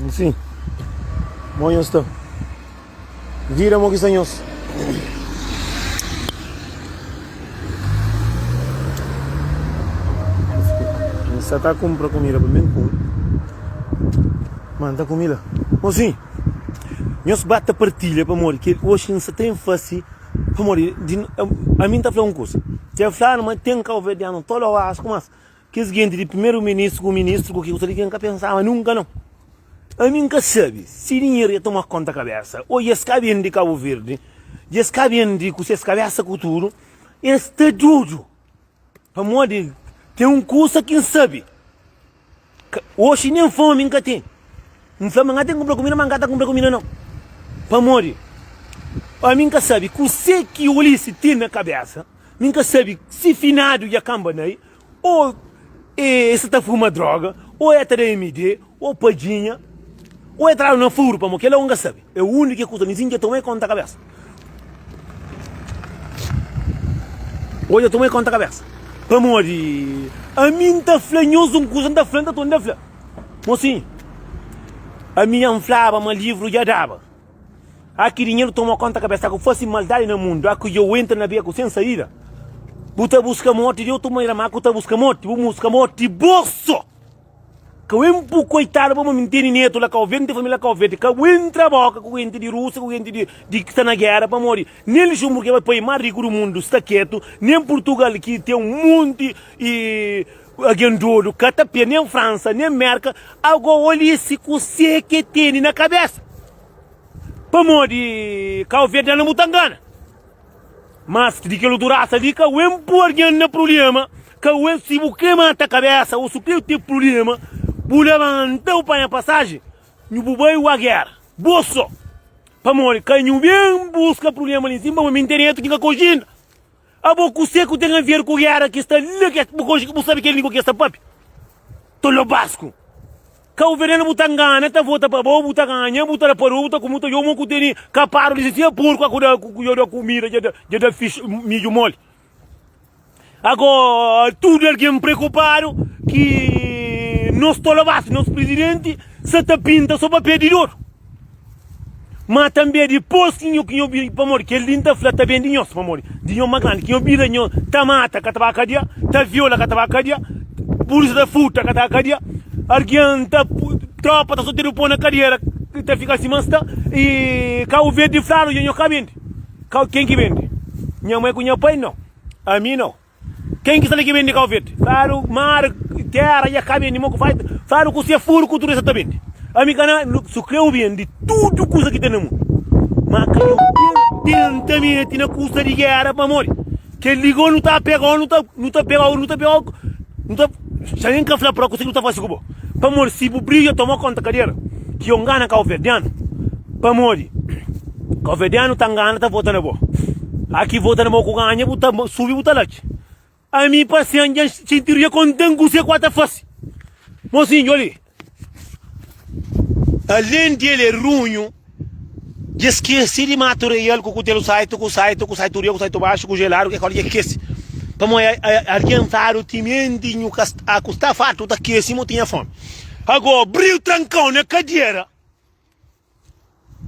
Nsin, mo nhos sta? Vida mo ki sta nhos? N sta ta kunpra kumida pa mi kume. Ma N ta kume la. Mosinhu, nhos ba ta partilha pamodi kel oxi N sta ta enfasi pamodi di ami N ta fla un kusa. Dja fladu ma ten kauverdianu toloasku mas Kes genti di primeru ministru ku ministru ku ki kusa di ki N ka pensaba nunka nau. Ami N ka sabe si dinheru dja toma konta kabesa o dja es ka ben di Kabu Verdi, dja es ka ben di ku ses kabesa ku tudu, es sta dudu. Pamodi ten un kusa ki N sabe, oxi nen fomi N ka ten. N fla ma N ka ten kunpra kumida, ma N ka ta kunpra kumida nau. Pamodi ami N ka sabe kuse ki Ulisses ten na kabesa, mi N ka sabe si finadu dja kanba na el. Ô e sta ta fuma droga, ô e ta da MD, ô padjinha, ô e tradu na furu pamo kela un ka sabe. É úniku kuza mi sin dja toma e konta kabesa. Ô dja toma e konta kabesa. Pamodi ami N ta fla nhos un kuza, N ta fla, N ta torna fla. Mosinhu, ami dja N flaba ma livru dja daba. A ki dinheru toma konta kabesa ku fasi maldadi na mundu a ku djou entra na beku sen saida bu ta buska morti di otu manera ma ku ta buska morti bu buska morti bo so ka bu enpu koitadu pa mi nteni netu la kau verdi nten familia la kau verdi ka bu entra boka ku genti di rusia ku genti di di ki sta na gera pamodi nen luxemburgu ki é pai mas riku di mundu sta ketu nen purtugal ki ten un monti i algen dodu ka ta pia nen fransa nen merka ago olisi kuse ke teni na kabesa. Pamodi Kau Verdianu bu ta ngana. Mas di kel otu rasa li ka wen pui algen na prubléma, ka wen si bu kre mata kabésa ô si bu kre ten prubléma, bu labanta bu panha pasaji nhu bu bai ua géra bo sô. Pamodi ka nhu ben buska prubléma li nsin pamodi mi N ten netu ki N ka konxe inda. Abo kuse ku ten aver ku géra ki sta la ki bu konxe bu sabe kel língua ki es ta papia? Tolobasku. Kau venenu bu ta ngana ta vota pa bo bu ta ganha bu ta da paru bu ta kume bu ta djobe mo ku tene kaparu di si purku aku da ku dja da kumida dja da dja da fix midju moli ago tudu algen preokupadu ki nos tolobas nos prisidenti sa ta pinta so papel di dodu. Ma tanbe dipôs ki nho ki nho bira pamodi kel-li N ta fla ta ben di nhos pamodi di nho más grandi ki nho bira nho ta mata ka ta ba kadia ta viola ka ta ba kadia pulisa ta furta ka ta ba kadia algen ta tropa ta sotedu pô na kadiera ta fika sima sta i Kabu Verdi fladu dja nho ka bende kau ken ki bende nha mai ku nha pai nau ami nau. Ken ki sta li ki bende kau verdi? Fladu mar, tera dja ka bende, mo ku fai? Fladu ku se furu ku tudu es ta bende. Ami ka na, su kreu bende tudu kusa ki ten na mundu. Ma ka yo ben tenta meti na kusa di gera pamodi kel li go nu ta pegau, nu ta nu ta pegau, nu ta pegau, nu ta xa nen ka fla pra kusa ki nu ta fasi ku bo. Pamodi si bu briga toma konta kadera ki yo ngana kauverdianu pamodi kauverdianu ta ngana ta vota na bo. Aki vota na bo ku ganha bu ta subi bu ta lati. Ami parsen dja xintidu dja kontan kuse ku ata fasi. Mosinhu oli alen di el é runhu dja skese di matu real ku kutelu saitu ku saitu ku saitu riba ku saitu baxu ku jeladu ke kal dja kese pamodi algen fladu timenti nhu ka sta ku sta fartu ta kese mo tinha fomi ago briu trankau na kadiera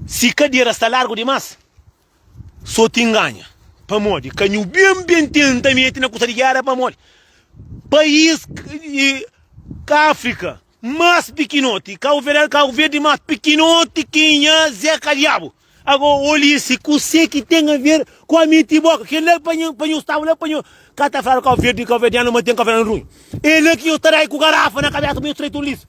si kadiera sta largu dimas So ti nganha pamodi ka nhu ben ben tenta mete na kusa di gera pamodi pais ka Afrika mas pikinoti Cabo Verde Cabo Verde mas pikinoti ki nha Zé ka diabu ago olise kuse ki ten a ver ku a mete boka kel la pa nhu pa nhu staba la pa nhu ka ta fladu Cabo Verde Cabo Verdianu ma ten Cabo Verdianu runhu e la ki nhu ta dai ku garafa na kabesa pa nhu trai tolise.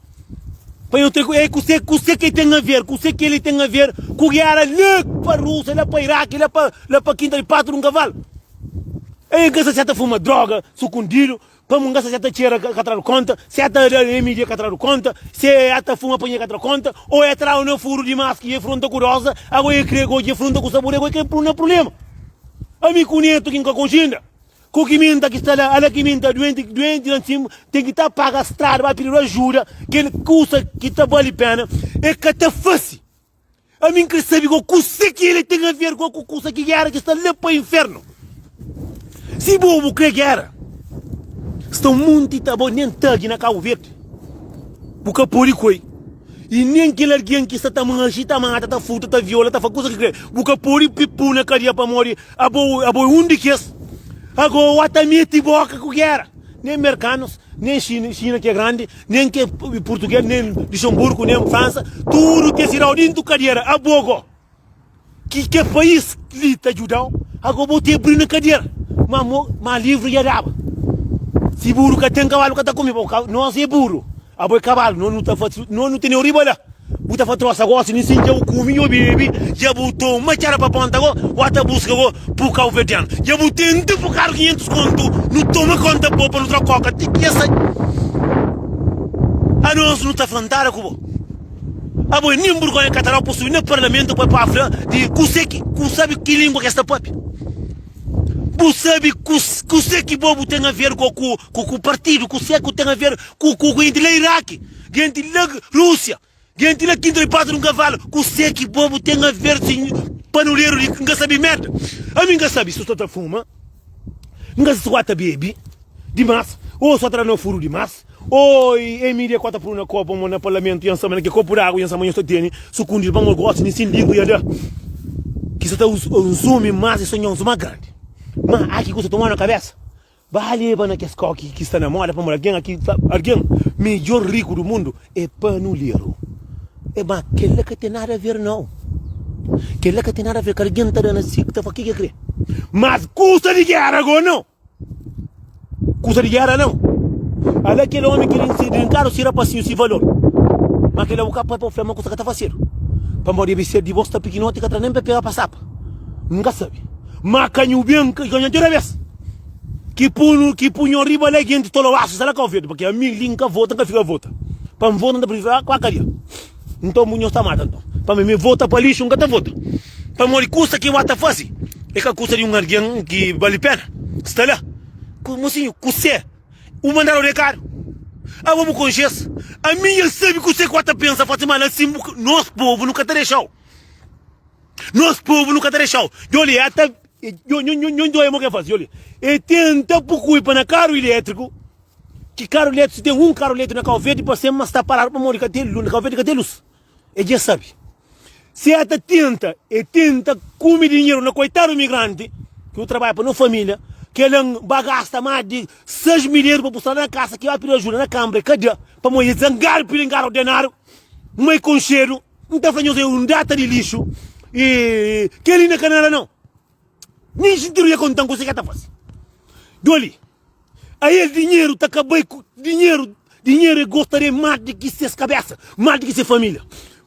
Pa eu ter é kuse kuse ke ten a ver kuse ke ele ten a ver ku gera la pa Rússia la pa Iraque la pa la pa quinta de pato de um cavalo é ka sa ta fuma droga sukundido pa munga sa ta txera ka tradu konta se ta da MD ka tradu konta se ta fuma pa ka tradu konta ou é tradu na furo di mas ki é fronta ku rosa ago é kre goji é fronta ku sabor é ke na problema ami ku neto ki nka konxi inda Ku ki minta ki sta la, ala ki minta duenti, duenti la nsim, ten ki ta paga strada ba pididu ajuda, kel kusa ki ta bali pena, e ka ta fasi. Ami n kre sabi go kuse ki ele ten a ver go ku kusa ki gera ki sta la pa infernu. Si bo bu kre gera, sta un munti ta bo nen tagi na Kabu Verdi, bu ka podi koi. I nen kel algen ki sta ta manxe, ta mata, ta furta, ta viola, ta faze kuza ki kre, bu ka pode pi-pu na kadia pamodi abo abo é un di kes. Ago wa ta mete boka ku gera. Nen merkanus, nen xina, xina ki é grandi, nen ke purtuges, nen Luxemburgu, nen Fransa, tudu kes irau dintu kadiera. Abo go, ki ke país li ta djudau, ago bo ta abri na kadiera. Ma mo, ma livru dja daba. Si buru ka ten kabalu ka ta kume, bo ka, nos é buru. Abo é kabalu, no nu ta fasi, no nu teneu riba la. Bu ta fa trosa gosi, nin sin dja bu kume, dja bu bebe, dja bu toma txada pa ponta go, wa ta buska go pu kauverdianu. Dja bu tenta fukadu 500 kontu, nu toma konta bo pa nu tra koka ti ki es sai. Anos nu ta frontada ku bo. Abo é nin burgonha ka ta dau pa subi na parlamentu pa pa fla di kuse ki, ku sabi ki lingua ki es ta papia. Bu sabi kuse ki bo bu ten a ver go ku ku partidu, kuse ku ten a ver ku ku ku genti la Iraki, genti la Rúsia, genti la kinta di pata di un kavalu, kuse ki bo bu ten a ver si panuleru di N ka sabi merda. Ami N ka sabi si sta ta fuma, N ka sa si ku ta bebi dimas, o sa ta da na furu dimas, o e mídia ku ta puru na kopu mo na parlamentu yan sama na ke kopu d'agu yan sama nhos ta tene sukundidu pa mo gosi nin sin lingua ya da ki sa ta nsumi mas e sonhons mas grandi. Ma aki ku sa toma na kabesa. Ba leba na kes kau ki sta na moda pamodi algen aki fla algen midjor riku du mundu é panuleru. É ma kel-la ka ten nada a ver nau. Kel-la ka ten nada a ver ka algen ta da na si ta fla ke ke kre. Mas kusa di gera go nau. Kusa di gera nau. Ala kel omi ki rinkadu si rapasinhu si valor. Ma kel-la bu ka pai pa bu fla ma kusa ka ta fasedu. Pamodi debe ser di bo sta pikinoti ka tra nen pa pega pa sapa. N ka sabe. Ma ka nhu ben ka nhu tira bes. Ki punu ki punho riba la gente toloaço sta la Cabo Verde porque ami li nka vota nka fika vota pa nvota nta prefere kua kadia nton bu nhos ta mata nton pa mi mi vota pa lixo nka ta vota pamodi kusa ki wa ta fasi e ka kusa di un alguen ki bali pena sta la ku mosinho kuse u mandadu rekadu abo bu konxes ami el sabi kuse ki wa ta pensa fasi mal asin bu nos povo nu ka ta dexau Nos povu nu ka ta dexau. Djoli e ta nho njoia mo ke fasi djoli e tenta pukui pa na karu iletriku ki karu iletriku si ten un karu iletriku na Kau Verdi pa sen ma sta paradu pamodi ka ten lus na Kau Verdi ka ten lus e dja sabi si e ta tenta e tenta kume dinheru na koitadu imigranti ki u trabadja pa no familia kela ba gasta mas di 6 mil euru pa bu sta na kasa ki ba pidi ajuda na kambra e ka da pamodi e zangadu pidi ngara ordenadu ma e konxedu. N ta fla nhos é un data di lixu e kel-li na ka nada nau. Nin xintidu dja konta-m kuse ki el ta fase. Doli, ael dinheru ta ka bai ku dinheru, dinheru e gosta de más di ki ses kabesa, más di ki se família.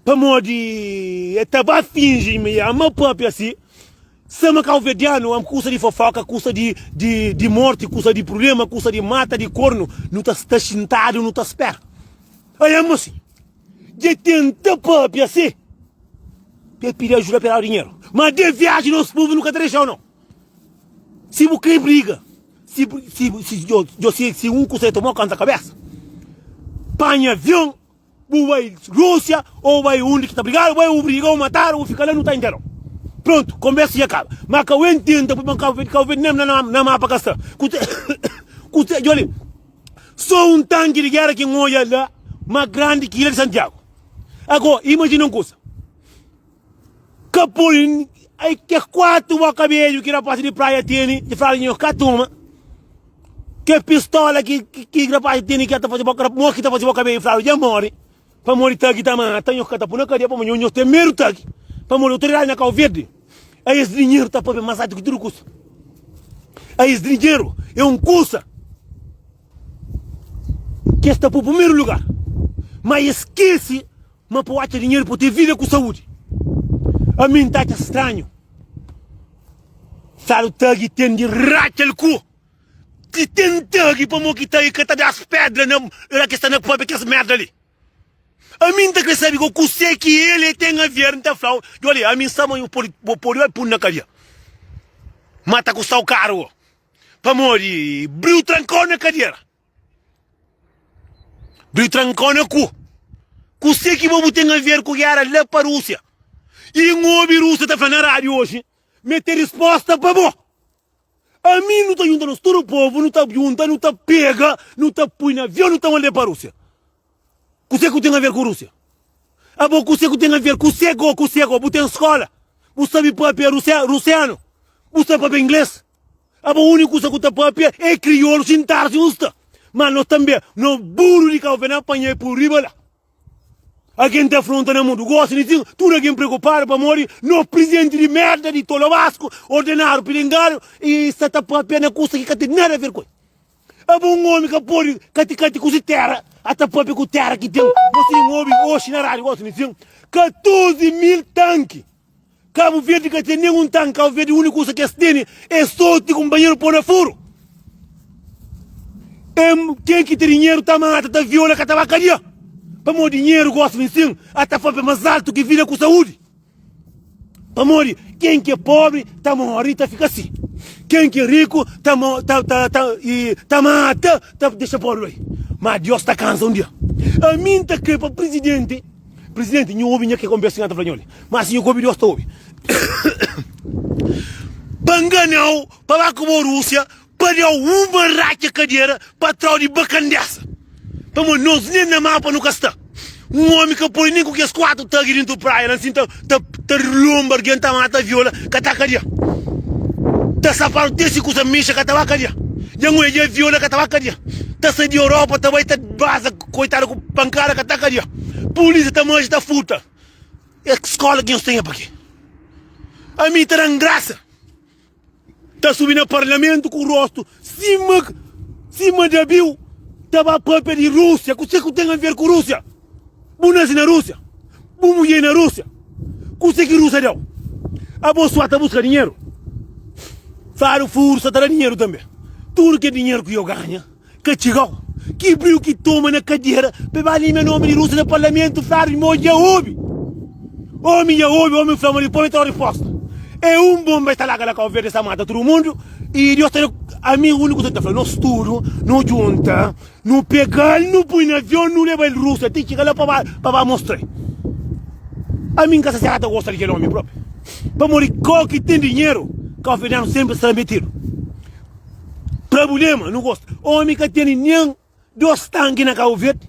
Pamodi e ta ba finji ma e ama papia si, sama kauverdianu am kusa di fofoka, kusa di di di morti, kusa di prublema, kusa di mata, di kornu, nu ta sta xintadu nu ta spera. Ai ama si. Dja tenta papia si pa e pidi ajuda pa e dau dinheru ma de viaji nos povu nu ka ta dexau nau si bu kre briga si si si si un kusa e tomau kanta kabesa panha avion bu bai Rusia ou bai undi ki ta brigadu bai bu briga ou matadu bu fika la nu ta interau prontu konbersa dja kaba ma kau e ntenta pui pa Kau Kau Verde nem na mapa ka sta kuse kuse djoli. So un tanki di gera ki N odja la ma grandi ki ilha di Santiagu. Ago, imajina un kusa. Ka poi ai ke 4 boka bedju ki rapaz di praia tene, di fala nho ka toma. Ke pistola ki ki rapaz tene ki ta faze boka, mo ki ta faze boka bedju fala dja more. Pamodi tagi ta mata, nho ka ta pui na kadia pamodi nho ten medu tagi. Pamodi otoridadi na Kau Verdi, a es dinheru ta papia mas altu ki tudu kusa. A es dinheru é un kusa ki es ta pui primeru lugar. Ma es skese ma pa bu atxa dinheru pa bu ten vida ku saúdi. Ami N ta atxa stranhu fladu tagi ten di ratxa-l ku. Ki ten tagi pamo ki tagi ka ta das pedra na ora ki sta na papia kes merda li. Ami nta kre sabi go kuse ki el e ten a ver nta flau djoli ami nsa ma nhu podi bo podi bai pun na kadia ma ta kustau karu go pamodi briu trankau na kadiera briu trankau na ku kuse ki bo bu ten a ver ku gera la pa Rusia i n obi Rusia ta fla na radio oji me ten risposta pa bo. Ami nu ta junta nos tudu povu, nu ta junta, nu ta pega, nu ta pui na avion, nu ta manda pa Rúsia. Kuzê ku ten a ver ku Rúsia? Abo kuse ku ten a ver kuse go kuse go bu ten skola bu sabi papia rusianu bu sabi papia ingles abo uniku kusa ku ta papia e kriolu sintadu si un sta ma nos tambe no buru di Cabo Verde na panha e pui riba la algen ta afronta na mundu gosi ni sin tudu algen preokupadu pamodi no presidenti di merda di tolobasku ordenadu pilingadu i sta ta papia na kusa ki ka ten nada a ver ku el. Abo un omi ka podi kati kati ku si tera, a ta papia ku tera ki ten. Bo sin obi oxi na radio gosi ni sin 14 mil tanki. Kabu Verdi ka ten nen un tanki. Kabu Verdi uniku kusa ki es tene e soti kumpanheru po na furu. Em ken ki ten dinheru ta mata, ta viola, ka ta ba kadia. Pamodi dinheru gosi ni sin a ta papia mas altu ki vida ku saudi. Pamodi ken ki é pobri ta móre i ta fika si. Ken ki é riku ta ta ta ta i ta mata, ta dexa pobri bai. Má Deus ta kansa un dia. Ami N ta krê pa prizidenti, prizidenti, nhu obi nha ke konbersa ki N ta fla nho li. Má si nhu ka obi, Deus ta obi. Pa ngana-u, pa ba ku bo Rúsia, Pa da-u uma ratxa kadera pa tra-u di bakandesa. Pamodi nos nen na mapa nu ka sta. Un omi ka pode nen ku kes 4 tagi dintu praia la nsin ta ta ta lomba argen ta mata viola ka ta kadia. Ta safadu te si kusa mixa ka ta ba kadia. Dja ngoi dja viola ka ta ba kadia. Ta sai di Europa ta bai ta baza koitadu ku pankada ka ta kadia. Polisia ta manxa ta furta. Es skola ki nhos ten é pa ke? Ami ta dan grasa. Ta subi na parlamentu ku rostu sima sima dabiu ta ba papia di Rúsia. Kuse ku ten a ver ku Rúsia? Bu nasi na Rúsia? Bu mudjer na Rúsia? Kuse ki Rúsia dau? Abo sua ta buska dinheru? Fladu furu sa ta da dinheru tanbe. Tudu ke dinheru ku yo ganha Ka txigau ki briu ki toma na kadera pa e ba limia nomi di Rusia na parlamentu fladu mo dja obi omi dja obi omi fla ma dipos e ta da riposta e un bomba e ta larga la Cabo Verde sa mata tudu mundu i Dios ta da ami uniku kusa ta fla nos tudu no djunta no pegal no pui na avion no lebal Rusia ti txiga la pa ba pa ba mostral ami nka sa si ata gosta di kel omi propi pamodi ko ki ten dinheru Cabo Verdeanu sempri sta metidu. Prabulema nu gosta. Omi ka tene nen dos tanki na Cabo Verde.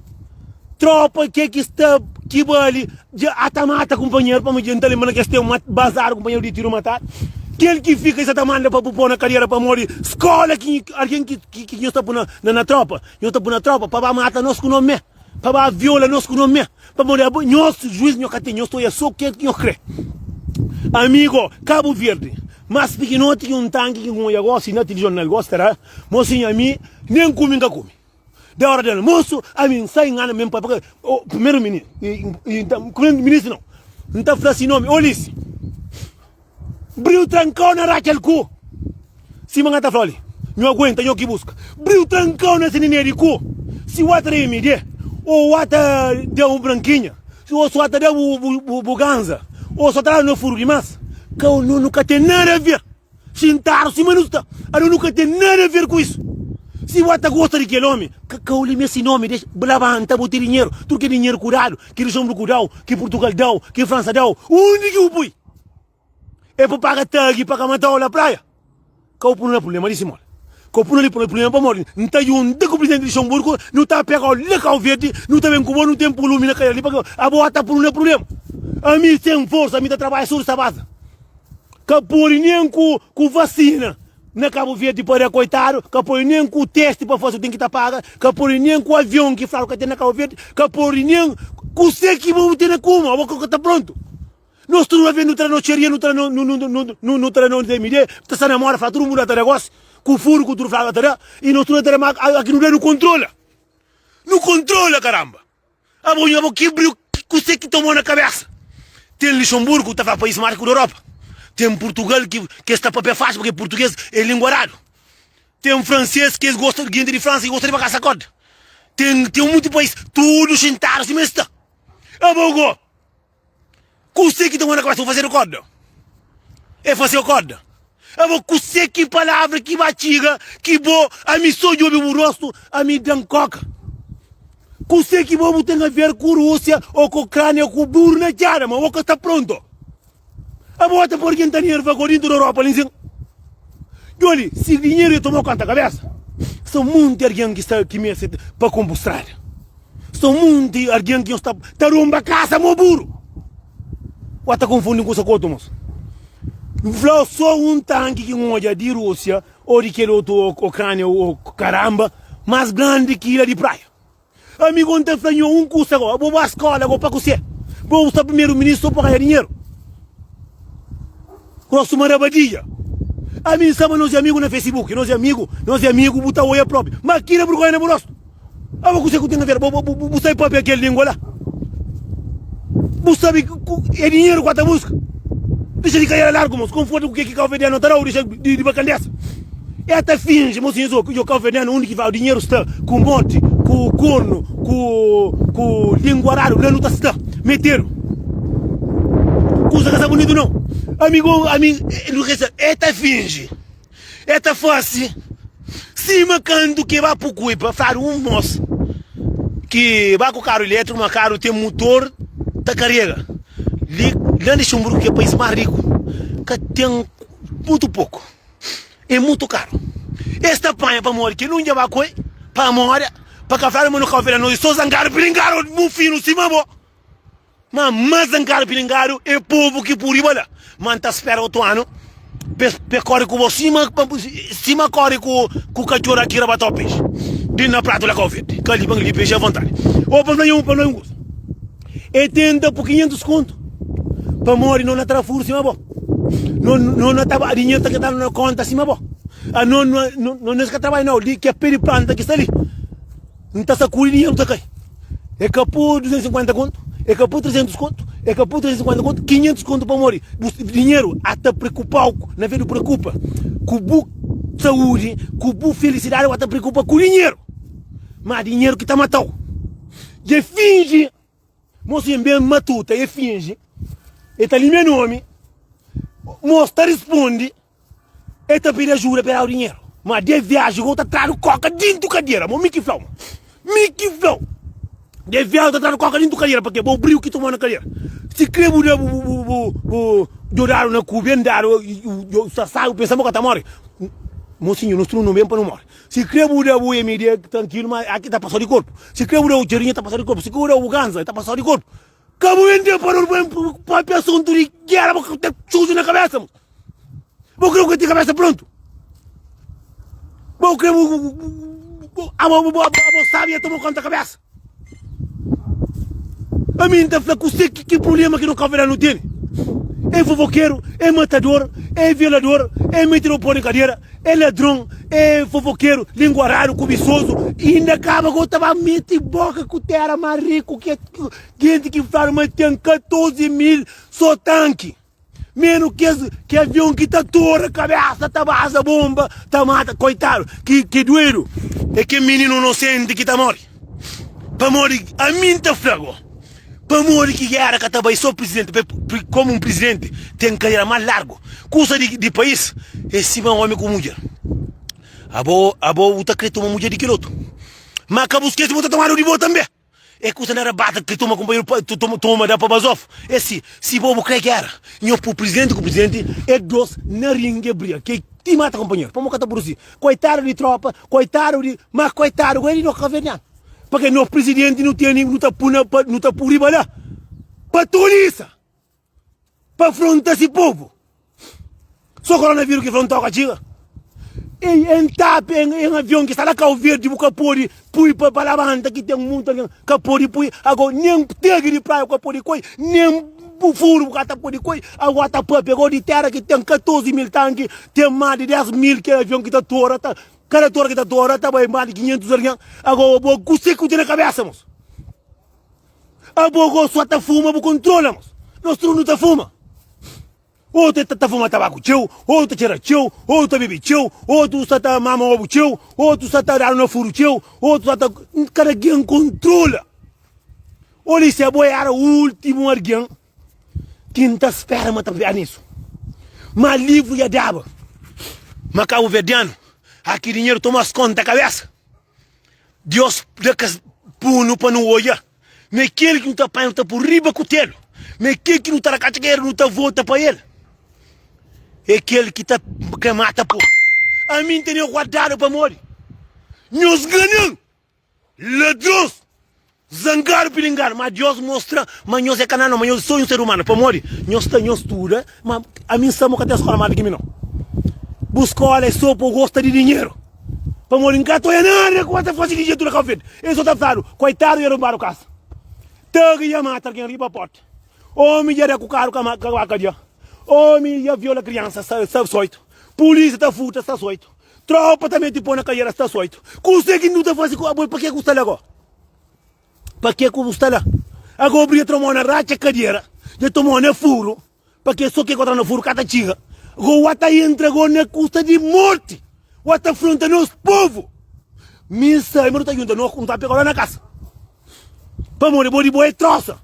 Tropa ke ki sta ki bali dja ata mata kumpanheru pamo dja nta lembra na kes tempu bazadu kumpanheru di tiru matadu. Kel ki fika i sa ta manda pa bu po na kadera pamodi skola ki algen ki ki nhos ta pu na na tropa nhos ta pu na tropa pa ba mata nos ku no me pa ba viola nos ku no me pamodi abo nhos juiz nhos ka ten nhos ta oia so ke ki nhos kre. Amigo Cabo Verde Mas pikinoti ki un tanki ki N odja gosi na tilizional gosi ta da, Mosinhu ami nen kume N ka kume. Da ora di almosu ami N sai N anda men pa pa primeru mini primeru ministru nau N ta fla si nomi Olisi Briu trankau na ratxa-l ku sima N ta fla li nhu aguenta nhu ki buska Briu trankau na si nene di ku si wa ta da MD o wa ta da un brankinha O só ta da bu bu ganza O só ta da no furu dimas Ka no nu ka ten nada a ver Xintadu sima nu sta Ado nu ka ten nada a ver ku isu Si bo ta gosta di kel omi Ka ka limia si nomi Dexa labanta bo ten dinheru Tudu kel dinheru ku dadu Ki Luxemburgu dau Ki Purtugal dau Ki Fransa dau Undi ki bu pui É pa paga tagi pa ka matau la praia Ka bu punu na prublema di simol Ka bu punu li prublema pamodi N ta junta ku presidenti di Luxemburgo Nu ta pegau la Kau Verdi Nu ta ben ku bo nu ten pulumi na kaia li pa abo ata punu na prublema Ami sen forsa ami ta trabadja suru sta baza Ka podi nen ku ku vasina na Kabu Verdi pa da koitadu Ka podi nen ku testi pa fasi ten ki ta paga Ka podi nen ku avion ki fladu ka ten na Kabu Verdi Ka podi nen kuse ki bo ten na kuma abo ka ta prontu. Nos tudu avê nu tra no txeria, nu tra no nu nu nu nu nu tra no DMD, ta sta na moda fla tudu mundu ata da gosi, ku furu ku tudu fla ata da, i nos tudu ata da ma aki nu da nu kontrola, nu kontrola karamba. Abo nhu abo ki briu kuse ki tomou na kabesa? Ten Luxemburgo ta fla país mais ku Europa, ten Portugal ki ki es ta papia faxi porque português é lingua radu, ten francês ki es gosta gente di França ki gosta di ba kasa korda, ten ten munti país tudu xintadu sima es sta. Abo go. Kuse ki ta manda kabesa bu fazedu korda? E faseu korda. Abo kuse ki palavra ki ba txiga ki bo ami so djobe bu rostu ami dan koka? Kuse ki bo bu ten a ver ku Rusia o ku Ukrania ku buru na txada ma bo ka sta pronto? Abo ata pode ken ta nerva go dintu di Europa li nsin? Djoli si dinheru e tomau kanta kabesa sta munti argen ki sta ki meste pa konpu strada. Sta un munti algen ki nhos ta ta runba kasa mo buru. Wa ta konfundi un kusa ku otu mos. N fla so un tanki ki N odja di Rúsia o di kel otu Ukrânia o karamba mas grandi ki ilha di praia. Ami go N ta fla nho un kusa go, bo ba skola go pa kusé? Bo bu sta primeru ministru so pa ganha dinheru? Gostu ma rabadilha. Ami N sta ma nos amigu na facebook, nos amigu, nos amigu bu ta oia propi. Ma kila burgonha na bu rostu. Abo kusé ku ten aver? Bo bu sabi papia kel lingua la? Bu sabi ku é dinheru ku a ta buska? Dexa di kaiera largu mos, konforta ku ke ki kauverdianu ta dau, dexa di bakandesa. E ta finji mo sinhor yo kauverdianu undi ki va dinheru sta ku morti, ku kornu, ku ku linguaradu la nu ta sta metedu. Kusa ka sta bunitu nau. Ami go ami e ta finji. E ta fase sima kantu ke ba pukui pa fladu un mos ki ba ku karu iletriku ma karu ten mutor ta karega li la Luxemburgo ki é pais mas riku ka ten mutu poku é mutu karu es ta panha pamodi kel un dja ba koi pamodi pa ka fladu ma no ka ofere nos so zangadu piringadu mufinu sima bo. Ma mas zankadu pilingadu é povu ki pui riba la. Ma N ta spera otu anu pa e kori ku bo sima sima kori ku ku katxor aki rabatau pexi di na pratu la Kau Verdi. Ka li pa li pexi avontadi. Ô pa fla nha pa fla un kusa. E tenta pui 500 kontu pamodi no na tra furu sima bo. No no na ta dinheru ta ketadu na konta sima bo. Ano no no no es ka trabadja nau li ke pe di planta ki sta li. N ta sakudi dinheru ta kai. E ka pui 250 kontu, e ka pui 300 kontu, e ka pui 350 kontu, 500 kontu pamodi bu dinheru a ta preokupau na vez di preokupa ku bu saúdi, ku bu felisidadi, bu ta preokupa ku dinheru. Ma dinheru ki ta matau. Dja finji, mosinhu ben matuta, e finji, e ta limia nomi, mos ta rispondi. El ta pidi ajuda pa el dau dinheru, ma de viaji go ta tradu koka dintu kadera. Mo mi ki flau, mi ki flau. De viaji ta tradu koka dintu kadera, pake bo briu ki tomau na kadera. Si kre bu da bu bu bu bu djodadu na ku ben dadu, sa sabi bu pensa ma bu ka ta mori. Mosinhu, nos tudu no ben pa no mori. Si kre bu da bu MD trankilu, ma aki ta pasau di korpu. Si kre bu da bu txerinha ta pasau di korpu. Si kre bu da bu ganza ta pasau di korpu. Ka bu ben pa no ben papia asuntu di gera, bo ka ten suju na kabesa. Bo kre bu ka ten kabesa prontu. Bo kre bu abo bo abo sabi ya toma konta kabesa. Ami N ta fla kuse ki ki problema ki no kabuverdianu tene. É fofokeru, é matador, é violador, é metidor pó di kadera. É ladron, é fofokeru, linguaradu, kubisozu i inda kaba ku ta ba mete boka ku tera más riku ki genti ki fladu ma ten 14 mil so tanki menu kes ki avion ki ta tora kabesa ta baza bomba ta mata koitadu ki ki duedu é ke mininu inosenti ki ta mori pamodi ami N ta fla go Pamodi ki gera ka ta bai so presidenti komu un presidenti ten karera mas largu kusa di pais é sima omi ku mudjer abo abo bu ta kre toma mudjer di kel otu ma ka bu skese bu ta tomadu di bo tanbe é kusa na rabata kre toma kunpanheru pa toma da pa bazofu é si si bo bu kre gera nho pu presidenti ku presidenti é dos na ringi é briga ke ti mata kunpanheru pamo ka ta puru si koitadu di tropa koitadu di ma koitadu go é di no kaverdianu. Pake nos presidenti nu tene nu ta pu na nu ta pu riba la pa tolisa pa afronta si povu so coronavirus ki fronta ka txiga e en tap en en avion ki sta la Cabo Verde bu ka pode pui pa pa labanta ki ten mutu algen ka pode pui ago nen tegi di praia bu ka pode koi nen bu furu bu ka ta pode koi ago ta papia go di tera ki ten 14 mil tanki ten mas di 10 mil ki avion ki ta tora ta Kada tora ki ta tora ta bai mas di 500 algen. Ago bo kuse ku ten na kabesa mos? Abo go so ta fuma bu kontrola mos. Nos tudu nu ta fuma. Otu ta ta fuma tabaku txeu, otu ta txera txeu, otu ta bebe txeu, otu sta ta mama obu txeu, otu sta ta dadu na furu txeu, otu sta ta kada algen kontrola. Oli si abo era ultimu algen Ki N ta spera ma ta pega nisu. Ma livru dja daba. Ma kabuverdianu aki dinheru toma-s konta kabesa. Dios da kes punu pa nu odja ma é kel ki nu ta panha nu ta pui riba kutelu, ma é kel ki nu ta rakatxa ku el nu ta volta pa el. É kel ki ta kre mata povu. Ami N tene guardadu pamodi nhos ngana-m, ladrons! Zangadu pilingadu, ma Dios mostra ma nhos é ka nada, ma nhos é só un ser umanu. Pamodi nhos sta nhos studa, ma ami N sta mo ka ten skola más di ki mi no. Bu skola é só pa bu gosta di dinheru. Pamodi N ka ta oia nada ku ba ta fase di jetu na Kau Verdi. El só ta fladu, koitadu dja rombadu kasa. Tagi dja mata algen riba porta. Omi dja da ku karu ka ba kadia. Omi dja viola kriansa sta soitu. Pulisia ta furta sta soitu. Tropa ta mete po na kadiera sta soitu. Kuse ki nu ta fase ku abo? Pa ke ku sta la go? Pa ke ku bu sta la? Ago bria tromou na ratxa kadiera, dja tomou na furu, pa ke so ke ku tra na furu ka ta txiga. Go wa ta entra go na kusta di morti, wa ta afronta nos povu. Mi N sabe ma nu ta junta no, nu ta pegau la na kasa. Pamodi bo di bo é trosa,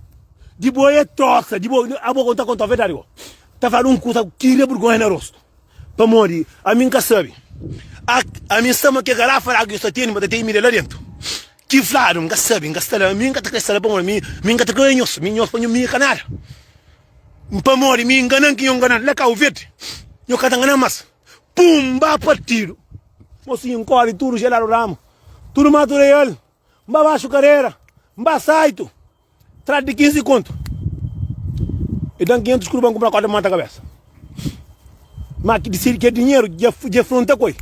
di bo é trosa, di bo, abo go N ta kontau verdadi go. Ta fladu un kusa kiria burgonha na rostu. Pamodi ami N ka sabe. Ami N sta ma ke garafa di agu ki sta tene, ma ta tene mida la dentu. Ki fladu, N ka sabe, N ka sta la. Ami N ka ta kre sta la pamodi mi, mi N ka ta kre nhos. Mi nhos pa nho, mi ka nada. Pamodi mi nganan ki nho nganan la Kau Verdi, nho ka ta nganan mas. Pumba partidu. Mosinhu N kori tudu jeladu ramu, tudu matu real, N ba baxu karera, N ba saitu. Tras di 15 kontu E dan 500 skuru pa N kunpra korda pa mata kabesa Ma ki disidi ke dinheru dja dja fronta koi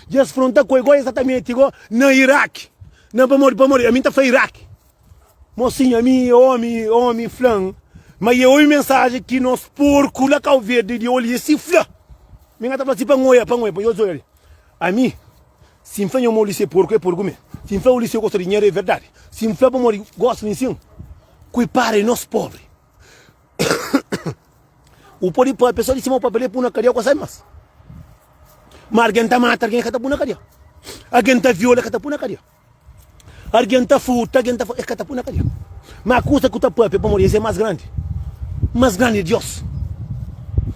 Dja es fronta koi goi esatamenti go na Iraki Na pamodi pamodi ami N ta fla Iraki Mosinhu ami omi omi fla-m ma e obi mensajen ki nos porku la Kau Verdi di oli e si fla Mi N ka ta fla si pa N oia pa N oia pa nhos oia li Ami Si N fla nha ma Uliseu é porku, é porku mê. Si N fla Uliseu gosta di dinheru, é verdadi. Si N fla pamodi gosta di nsin, kuipadu é nos pobri. U pode papia so di sima u papia li, pui na kadia, u ka sabe mas. Ma algen ta mata algen, e ka ta pui na kadia. Algen ta viola, e ka ta pui na kadia. Algen ta furta, algen ta es ka ta pui na kadia. Ma kusa ku ta papia pamodi es é mas grandi. Mas grandi é Dios.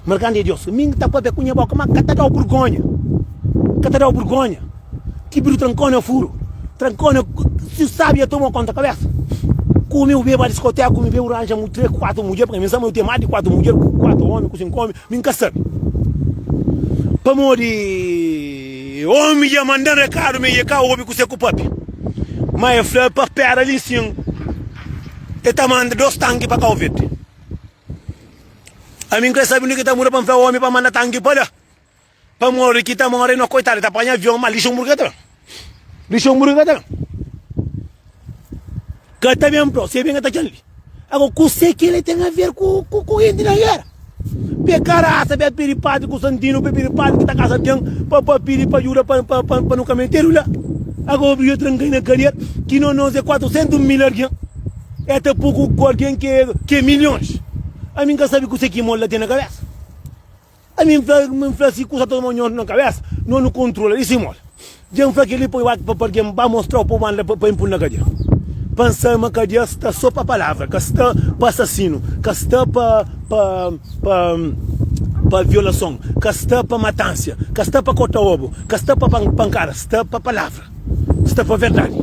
Mas grandi é Dios. Mi ta papia ku nha boka, ma ka ta dau burgonha. Ka ta dau burgonha. Ki bidu trankau na furu. Trankau na si sabi ya toma konta kabesa. Kume u beba diskoteka, kume beba u ranja mu 3, 4 mudjer, porque mi sa ma eu ten mas di 4 mudjer, ku 4 omi, ku 5 omi, mi nka sabi. Pamodi Omi dja manda-m rekadu ma e ka obi kuse ku papia. Ma e fla pa pera li sin, e ta manda dos tanki pa Kau Verdi. Ami N kre sabi undi ki ta muda pa N fla omi pa manda tanki pa la. Pamodi ki ta mora e no koitadu, e ta panha avion, ma Lixemburgu ka ta ben. Lixemburgu ka ta ben. Ka ta ben pro, si e ben e ta txan li. Agora, kuse ki ele ten a ver ku ku ku henti na gera? Pe karasa pe pidi padri ku santinu, pe pidi padri ki ta kasa algen pa pa pidi pa ajuda pa pa pa pa nu ka metedu la. Agora obriga trankai na kadia ki no nos é 400 mil algen, e ta pu ku ku algen ki é ki é milhons. Ami N ka sabi kuse ki mol la ten na kabesa. Ami N fla, N fla si kusa ta toma nho na kabesa, no nu kontrola di si modi. Dja N fla kel-li pa ba pa algen ba mostra-u pa bu manda pa N pul na kadia. Pa N sabe ma kadia sta so pa palavra, ka sta pa asasinu, ka sta pa pa pa pa violason, ka sta pa matansia, ka sta pa korta obu, ka sta pa pankada, sta pa palavra, sta pa verdadi.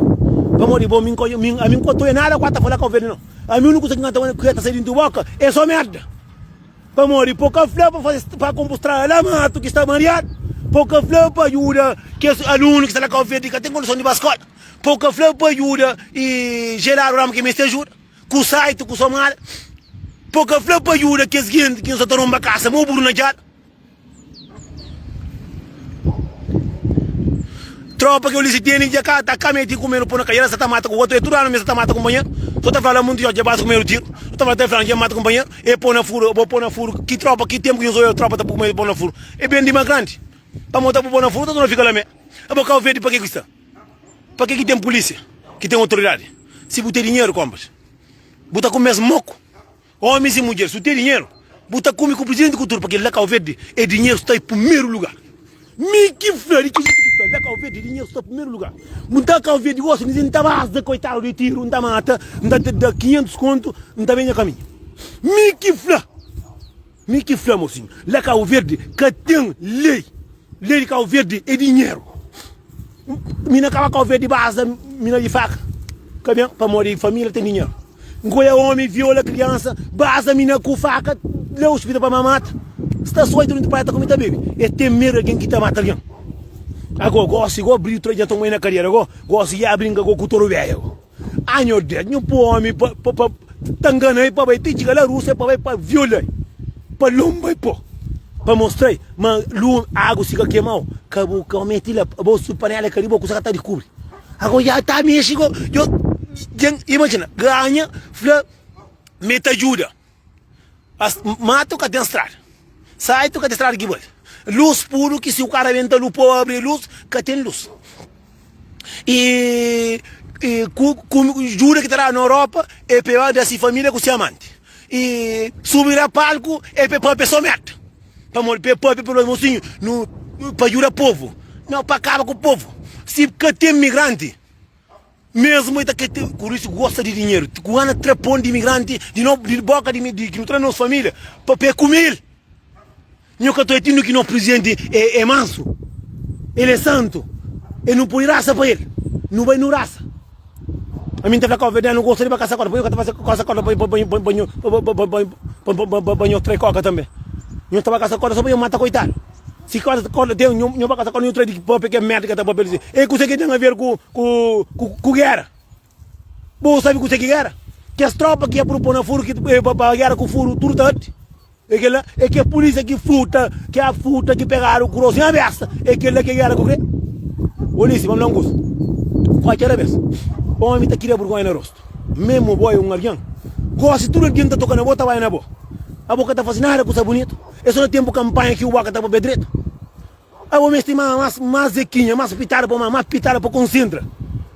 Pamodi bo mi N ka mi ami N ka ta oia nada ku a ta fala ka verdadi no. Ami uniku kusa ki N ka ta ki ta sai dintu boka é so merda. Pamodi po ka fla pa faze pa konpo strada la matu ki sta mariadu, po ka fla pa ajuda kes alunu ki sta na Kau Verdi ki ka ten kondison di ba skola, po ka fla pa ajuda i jeladu ramu ki meste ajuda, ku saitu ku somada, po ka fla pa ajuda kes genti ki sa ta ronba kasa mo buru na djada. Tropa ki Ulisses tene dja ka ta ka mete ku medu po na kaiera sa ta mata ku otu e tudu anu mi sa ta mata kumpanheru so ta fla la muntu dja basa ku medu tiru so ta fla ta fla dja mata kumpanheru e po na furu bo po na furu ki tropa ki tempu ki nhos oia tropa ta pu ku medu po na furu e ben di ma grandi pamo ta pu po na furu ta torna fika la me abo kau verdi pa ke ki sta pa ke ki ten pulisia ki ten otoridadi si bu ten dinheru konpas bu ta kume es moku. Omis i mudjeris, su ten dinheru, bu ta kume ku prizidenti ku tudu, pake la Kau Verdi e dinheru sta i primeru lugar. Mi ki fla, di ki jetu ki fla, la Kau Verdi dinheru sta primeru lugar. Bu nta Kau Verdi gosi, mi nta baza koitadu di tiru, nta mata, nta da 500 kontu, nta ben nha kaminhu. Mi ki fla, mi ki fla mosinhu, la Kau Verdi ka ten lei, lei di Kau Verdi e dinheru. Mi na kaba Kau Verdi baza mina di faka, ka ben, pamodi familia ten dinheru. Nkoia omi viola kriansa, baza mina ku faka leba ospita pa mamata. Sta soi durante praia ta kume ta bebe. E ten medu algen ki ta mata algen. Ago gosi go briu tra dja toma na kadiera go gosi ya brinka go ku toru beia go. Ah nho Deus, nho pô omi pa pa pa ta ngana-i pa bai ti txiga la Rúsia pa bai pa viola-i, pa lonba-i pó, pa mostra-i ma lumi, agu si ka kema-u, ka bu ka meti la, abo si panela ka di bo kusa ka ta dikubri. Ago ya ta mexi go, yo djen imajina, ganha fla ma e ta djuda, as matu ka ten strada, saitu ka ten strada ki bali, lus puru ki si u ka rabenta lu pô abri lus, ka ten lus. I ku juda ki ta dadu na Europa e pa e ba da si familia ku si amanti. I subi na palku e pa e papia so merda. Pamodi pa e papia pa e fla mosinhu nu pa juda povu. Nau pa kaba ku povu. Si ka ten migranti mesmu e ta ka ten. Pur isu gosta di dinheru. Ku gana tra pon di migranti di no di boka di ki nu tra nos familia pa e kume el. Nho ka ta oitindu ki no prizidenti é mansu, el é santu, e nu pui rasa pa el, nu bai nu rasa. Ami N ta fla kauverdianu gosta di ba kasa korda, pa nho ka ta fase kasa korda pa nho trai koka tanbe. Nho ta ba kasa korda so pa nho mata koitadu. Si kasa korda ten, nho ba kasa korda nho trai di papia ke merda ke ta papia li. E kuse ke ten aver ku gera? Bo sabe kuse ki gera? Kes tropa ki ia propô na furu ki pa gera ku furu tudu ta ati. É kel la, é ke pulísia ki furta, ki a furta, ki pegadu ku rostu na besta, é kel la ke gera ku kre? Polísia, vamos la un kusa. Kualker bes, omi ta kria burgonha na rostu. Mesmu bo é un algen, gosi tudu algen ta toka na bo, ta bai na bo. Abo ka ta fasi nada kusa bunitu. É so na tempu kampanha ki bu boka ta papia dretu. Abo meste mas mas zekinha, mas pitada pa mas pitada pa konsentra.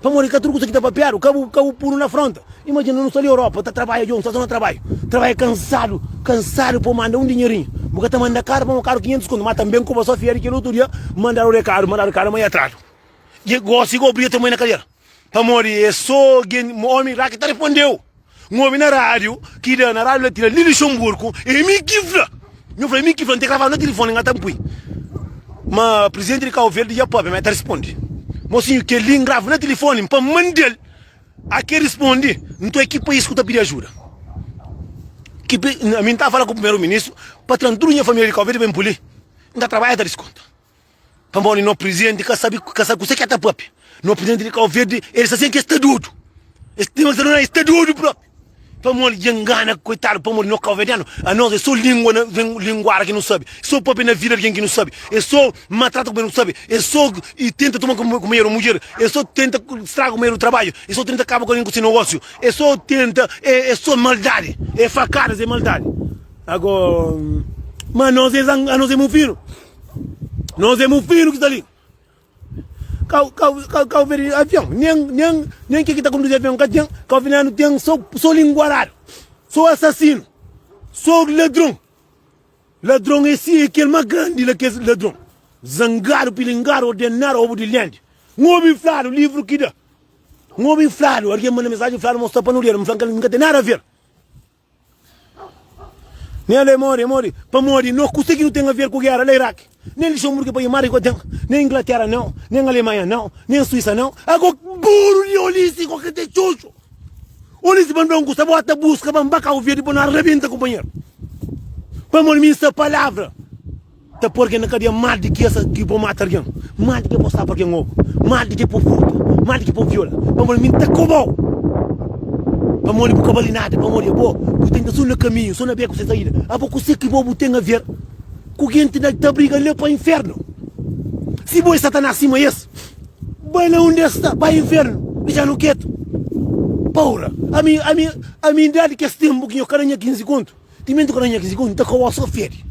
Pamodi ka tudu kusa ki ta papiadu, ka bu ka bu puru na fronta. Imajina nu sta li Europa ta trabadja djon, sta so na trabadju. Trabadja kansadu, kansadu pa bu manda un dinheirinhu. Bu ka ta manda karu pamodi karu 500 kontu, ma tanben ku bo so fia di kel otu dia mandadu rekadu, mandadu rekadu ma i atradu. Dje gosi go bria ta moi na kadera. Pamodi é so gen omi la ki ta respondeu. N obi na rádiu ki da na rádiu latina li Luxemburgo, é mi ki fla. Nhu fla é mi ki fla, N ten gravadu na tilifoni, N ka ta pui. Ma prizidenti di Kau Verdi dja papia, ma el ta risponde. Mosinhu, kel-li N grava na tilifoni pa N manda-l. A ke risponde, Nton é ki país ku ta pidi ajuda? Ki ami N ta fala ku primeru-ministru pa tra-m tudu nha familia di Kau Verdi pa N pui li. N ta trabadja ta diskonta. Pamodi no prizidenti ka sabi ka sabi kuse ki el ta papia. No prizidenti di Kau Verdi el sta sen ki el sta dodu. Es tema ki sta dodu el sta dodu propi. Pamodi dja ngana koitadu pamodi no kauverdianu anos é so lingua na linguara ki no sabi. So papia na vida di algen ki no sabi. É so maltrata kumenheru ki no sabi. É so tenta toma kumenheru mudjer. É so tenta straga kumenheru trabadju. É so tenta kaba ku algen ku se nogosiu. É so tenta é so maldadi. É fakadas é maldadi. Ago ma anos é anos é mufinu. Nos é mufinu ki sta li. Kau, kau, kau, kau verde avião. Nem, nem, nem que que tá conduzir avião ka tem. Kau verde tem só, só linguarado. Só assassino. Só ladrão. Ladrão esse é aquele mais grande lá que é ladrão. Zangado, pilingado, ordenado, ovo de lente. Um homem inflado, livro que dá. Um homem inflado, alguém manda mensagem inflado, mostra para não ler. Não nunca tem nada a ver. Nen el é mori, pamodi no kusa ki nu ten aver ku gera la Iraki, nen Luxemburgo é país más riku ten, nen Inglatera nau, nen Alemanha nau, nen Suísa nau. Ago buru di Olisi ko ka ten txutxu. Olisi pa nu da un kusa, bo ta buska pa N ba Kabu Verdi pa nu arrebenta kunpanheru. Pamodi mi N sta palavra. Ta poi algen na kadia más di ki esa ki bo mata algen, más di ki bo sapa algen obu, más di ki bo furta, más di ki bo viola. Pamodi mi N ta kobau, pamodi bu ka bali nada, pamodi abo bu tenta so na kaminhu, so na beku sen saida. Abo kuse ki bo bu ten aver ku genti na ta briga la pa infernu? Si bo é Satanás sima es, bai la undi es sta, bai infernu, dixanu ketu. Paura, ami, ami, ami N da di kes tenpu ki nho ka da nha 15 kontu, timenti ku ka da nha 15 kontu, N ta kobau so fedi.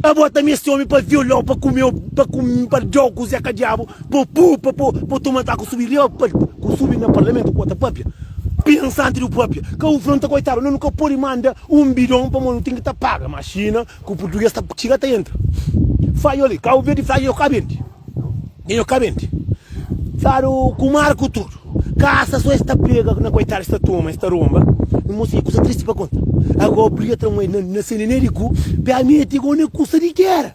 Abo ta meste omi pa violau, pa kumeu, pa kum, pa dau ku zeka diabu, pa pu, pa po, pa toma ta ku subi riba pa ku subi na parlamentu ku ta papia. Pensa antis di papia. Ka bu fla nta koitadu, no nu ka podi manda un bidon pamodi nu ten ki ta paga. Ma Xina ku purtuges ta txiga ta entra. Fla yo li, Kabu Verdi fla yo ka bende. Yo ka bende. Fladu ku mar ku tudu. Kasa so es ta pega na koitadu es ta toma es ta romba mosinha kusa tristi pa konta ago obriga tra un na, na se nene di ku pe a meti go na kusa di gera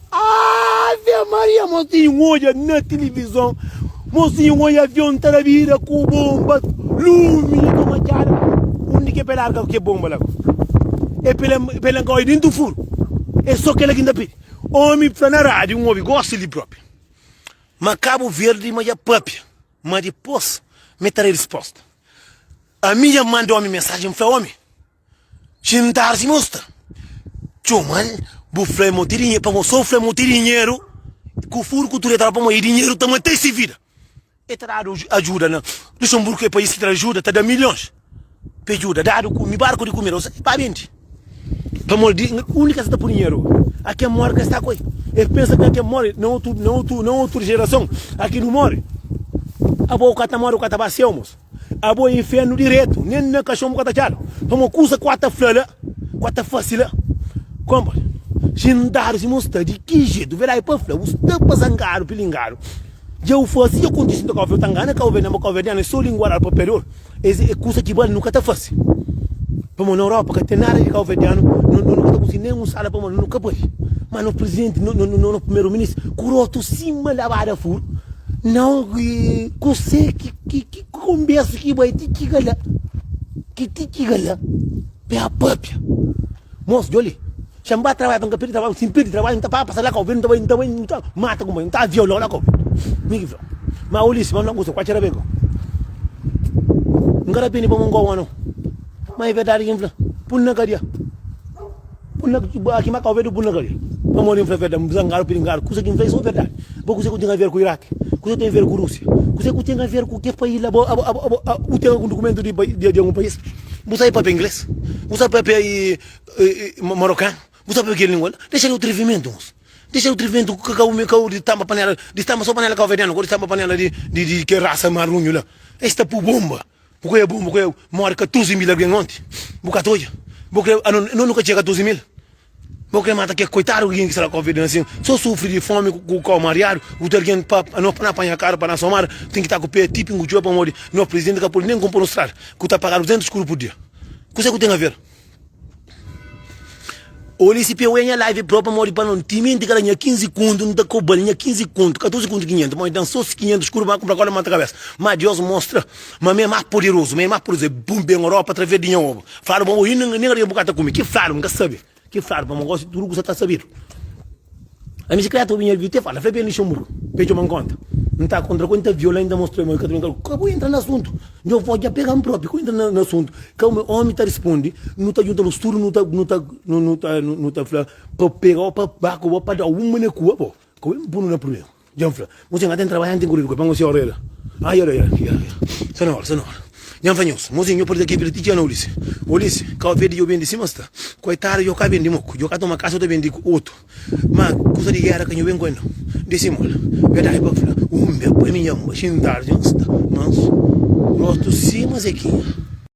ave maria mosinho n odja na tilivizon mosinho n odja avion ta da bira ku bomba lumi di toma txada undi ke pe larga ke bomba la e pe pe lanka oi dentu furu e so kela ki n ta pidi omi fla na radiu n obi gosi li propi Ma Kabu Verdi ma dja papia, ma dipos. Mi ta da risposta. Ami dja manda omi mensajen, N fla omi, Xintar si mostra. Txomal, bu fla ma bu ten dinheru, pamodi so fla ma bu ten dinheru, ku furu ku tudu e ta da pamodi e dinheru ta mata si vida. E ta dadu ajuda na Luxemburgo é país ki ta da ajuda, ta da milhons pa ajuda, dadu kumi, barku di kumida, pa bindi. Pamodi di undi ki es ta pui dinheru? A ken mori ka sta ku el. Es pensa ki a ken mori na otu na otu na otu jerason, a ki nu mori. Abo ka ta mori, bu ka ta ba seu, mos. Abo é infernu diretu, nen na kaxon bu ka ta txadu. Pamodi kusa ku a ta fla la, ku a ta fasi la, konpra. Xintadu sima bu sta, di ki jetu? Verdadi pa fla, bu sta pa zangadu, pilingadu. Dja u fasi, dja kontisi nta Kau Verde, ta ngana Kau Verde, ma Kau Verdianu é so linguaradu pa perdor. Es é kusa ki bali nu ka ta fasi. Pamodi na Europa ka ten nada di Kau Verdianu, no no ka ta konsigi nen un sala pamodi no ka bali. Ma no presidenti, no no no primeru ministru ku rotu sima labada furu. Nau kuse ki ki ki konbersu ki bai ti txiga la, ki ti txiga la pa papia. Mos djoli. Xa N ba trabadja pa N ka perde trabadju, si N perde trabadju N ta pasa la Kau Verde, N ta bai, N ta bai, N ta mata kunpanheru, N ta viola-u la Kau Verde. Mi ki fla. Ma Ulisses, ma N fla kusa, kuatxa rabega. N ka rapende pamodi N ka oba nau. Ma é verdadi ki N fla. Pul na kadia. Pul na, aki ma Kau Verde pul na kadia. Pamodi N fla verdadi, N zangadu, piringadu, kusa ki N fla é so verdadi. Bo kuse ku ten aver ku Iraki? Kuse ku ten aver ku Rúsia? Kuse ku ten aver ku ke país la? Bo, abo, abo, abo, bu ten algun dukumentu di, di algun país? Bu sabe papia ingles? Bu sabe papia Marokanu, bu sabe kel lingua la? Dexa di otrevimentu mos. Dexa di otrevimentu ku kau kau di tamba panela, di tamba so panela kauverdianu, ku di tamba panela di di di kel rasa marunhu la. Es ta pu bomba. Bu ka oia bomba, bu ka oia mori 14 mil algen onti. Bu ka ta oia. Bu kre ano no ka txega 14 mil. Bu kre mata kel koitadu algen ki sta la kauverdianu asin, so sufri di fomi ku kau mariadu, ku ta algen pa no pa na panha karu pa na somada, ten ki ta ku pe ti pingu txeu pamodi no presidenti ka pudi nen kunpra un strada ku ta pagadu 200 skuru pur dia. Kuse ku ten aver? Oli si pe nha live pro pamodi pa non timenti kala nha 15 kuntu nta kobal nha 15 kuntu 14 kuntu 500 pamodi dan so 500 skuru ba kumpra kola mata kabesa ma Dios mostra ma mi é mas poderoso mi é mas poderoso é bum ben Europa através di nha oba fladu pa bo nen nen bu ka ta kume ki fladu nka sabe ki fladu pamodi gosi tudu kusa ta sabidu. Ami si kriatura binha di te fala, fla ben Luxemburgo, pe txoma-m konta. N ta kontra ku el, N ta viola, N ta mostra-l ma el ka ta brinka. Ka bu entra na asuntu. Nho vó dja pega-m propi, ka bu entra na asuntu. Ka un omi ta risponde, nu ta djunta nos tudu, nu ta, nu ta, nu ta, nu ta fla pa pega-u, pa ba ku bo, pa da-u un manekua bo. Ka bu ben punu na prubléma. Dja N fla, Mosinhu, N ka ten trabadja, N ten kuridu ku el pa N gosi ora el. Ai, ora, ora, ora, sta na ora, sta na ora. Dja N fla nhos, Mosinhu, nho pode ta kebra ti txeu na Ulisses. Ulisses, kau verde dja bu bende sima sta. Koitadu, dja bu ka bende moku, dja bu ka toma kasa, bu ta bende otu. Ma kusa di gera ka nho ben ku el nau. Disi mola, verdadi pa fla, un bia pa mi nha xintadu dja N sta mansu, rostu sima Zekinha.